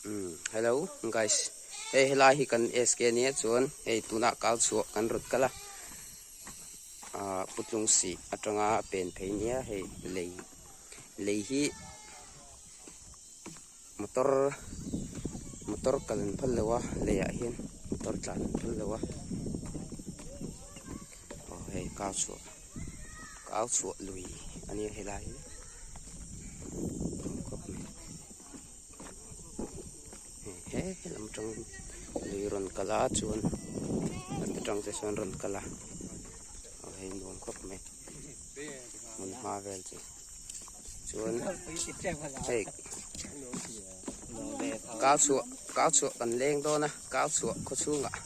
Umm hello guys hei helai hi kan SK ania chuan hei tunah kal chhuah kan rawn kal a ah putlung sih atanga pen phei nia hei lei lei hi motor motor kal an phal lo a leiah hian motor tlan an phal lo a aw hei kal chhuah kal chhuah lui ania helai hi khawp mai. He lam tang lui rawn kal a chuan a tang te sawn rawn kal a aw hei nuam khawp mai hmun hma vel chu chuan hei kau chhuah kau chhuah kan leng dawn a kau chhuah khaw chhungah.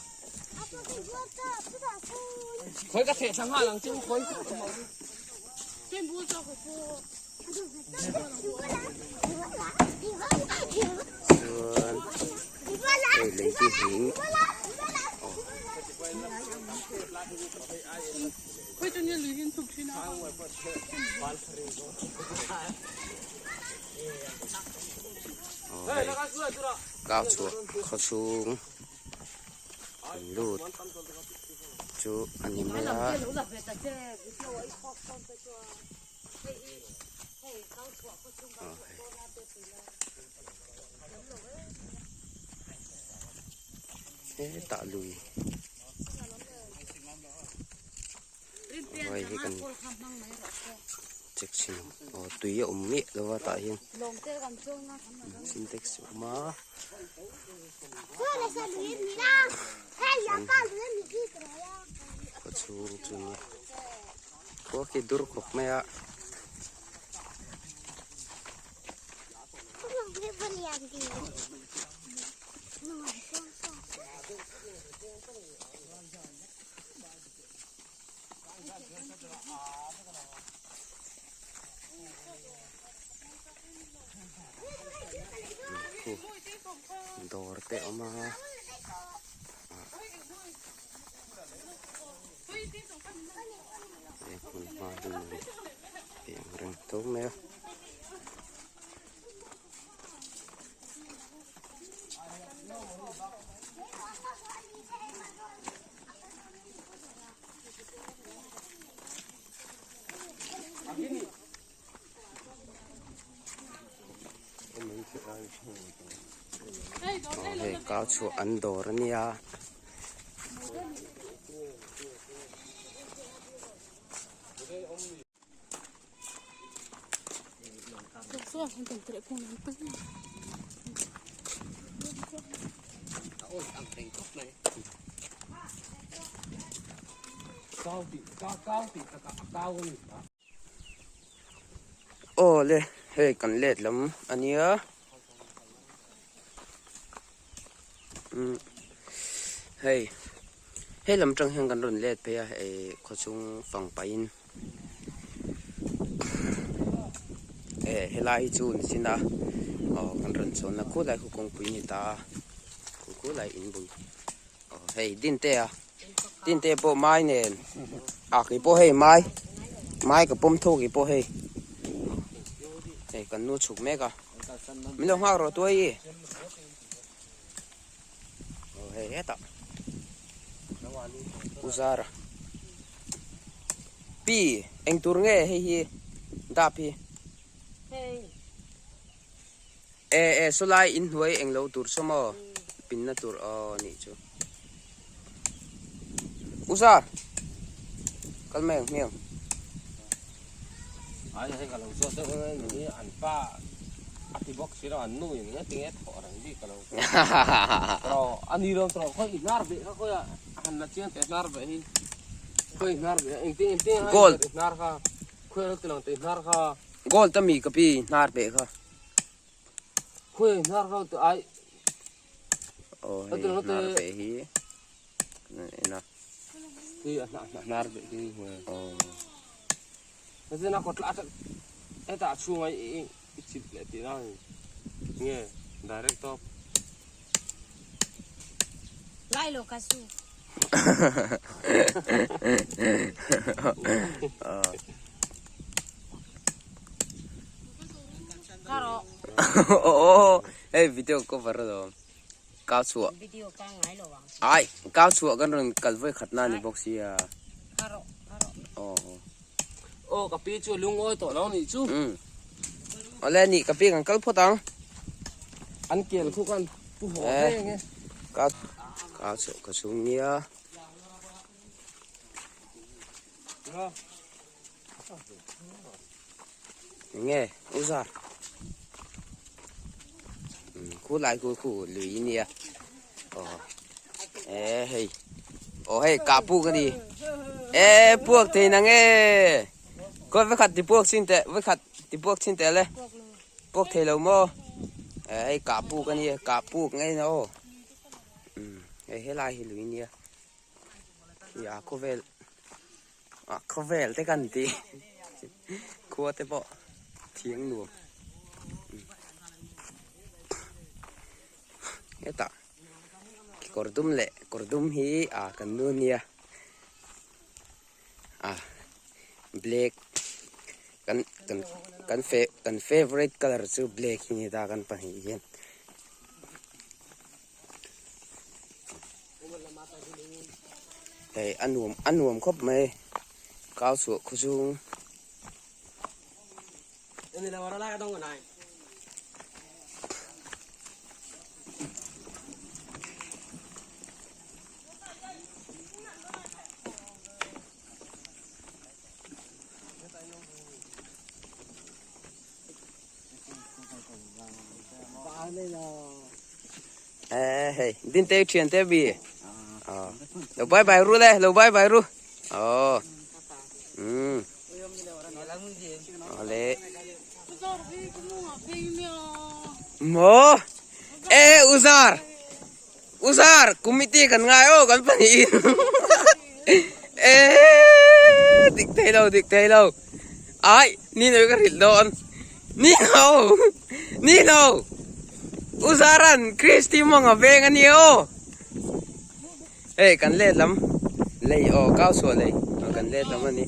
Chuan hei lei hi hing aw. Aw hei kau chhuah khaw chhung an lut chu a ni mai a. Hetah lui hei hi kan check chhin ang aw tui a awm miah lo a tah hian sintex a awm a. Khawchhung chu nia. Khua khi dur khawp mai a. Dawr te a awm a. He hmun hma hi nuam tih ang reng tho mai a. Aw hei kau chhuah an dawr a nia. Aw le hei kan let lam a nia umm hei hei lam tang hian kan rawn let phei a hei khawchhung fang pahin eh helai hi chu ni chin a aw kan rawn chhawn a khulai khu kawngpui a ni ta a khulai in bul aw hei dinte a. Tin te pawh mai nen a kei pawh hei mai mai ka pawm tho kei pawh hei hei kan nu chhuk mek a min lo nghak rawh tuai i aw hei hetah u zara pi eng tur nge hei hi dap hi e e sawlai inhnuai eng lo tur saw maw pinna tur aw nih chu. U Zar kal mai ang hmiang. Ai hei ka lo zawt deuh em em hi an pa a ti bawk si lo an nu in nge tinge thawh reng bik ka lo tawh a ni lo tawh khawi i hnar beh kha khawi a han la chiang teh hnar beh hi khawi i hnar beh engtin engtin Gold i hnar kha khawi a lo ti lang teh i hnar kha Gold a mi ka pi hnar beh kha. Khawi i hnar kha ai Aw hei hnar beh hi kan en a. Hi a hnar beh hi aw. Heti na kawtla atang hetah a chhunga i i chip leh tih na nge direct top. Lai lo ka su. Aw. Hei video cover alawm. Kau chhuah. Video ka ngai lo ang. Ai, kau chhuah kan rawn kal vawi khat na ni bawk sia. Kha rawh, kha rawh. Aw. Aw ka pi chu lungawi tawh lo nih chu. Um. Awle ni ka pi kan kal phawt ang. An kel khu kan pu haw hle nge. Ka kau chhuah ka chhung nia. Nge uzar. Khu lai khu khu lui nia. Aw. E hei. Aw hei ka pu ka ni. E puak thei na nge. Khawi vekhat ti puak chin teh vekhat ti puak chin teh le. Puak thei lo maw. E hei ka pu ka ni ka puk ngei na aw. Hei helai hi lui nia. Khi a khawvel ah khawvel te kan tih khua te pawh thiang nuam hetah kawr dum leh kawr dum hi ah kan nu nia ah black kan kan kan kan favourite colour chu black hi ni ta kan pahnih hian. Hei a nuam a nuam khawp mai kau chhuah khaw chhung. Ê hei din te thian te bi ờ lo bye bye ru le lo bye bye ru ờ ừ le mo ê uzar uzar committee kan ngai o kan pani in ê dik thei lo dik thei lo ai ni noi ka hrilh dawn ni lo ni lo uzaran Christy mawng a veng a nia aw hei kan let lam lei aw kau chhuah lei kan let lam a ni.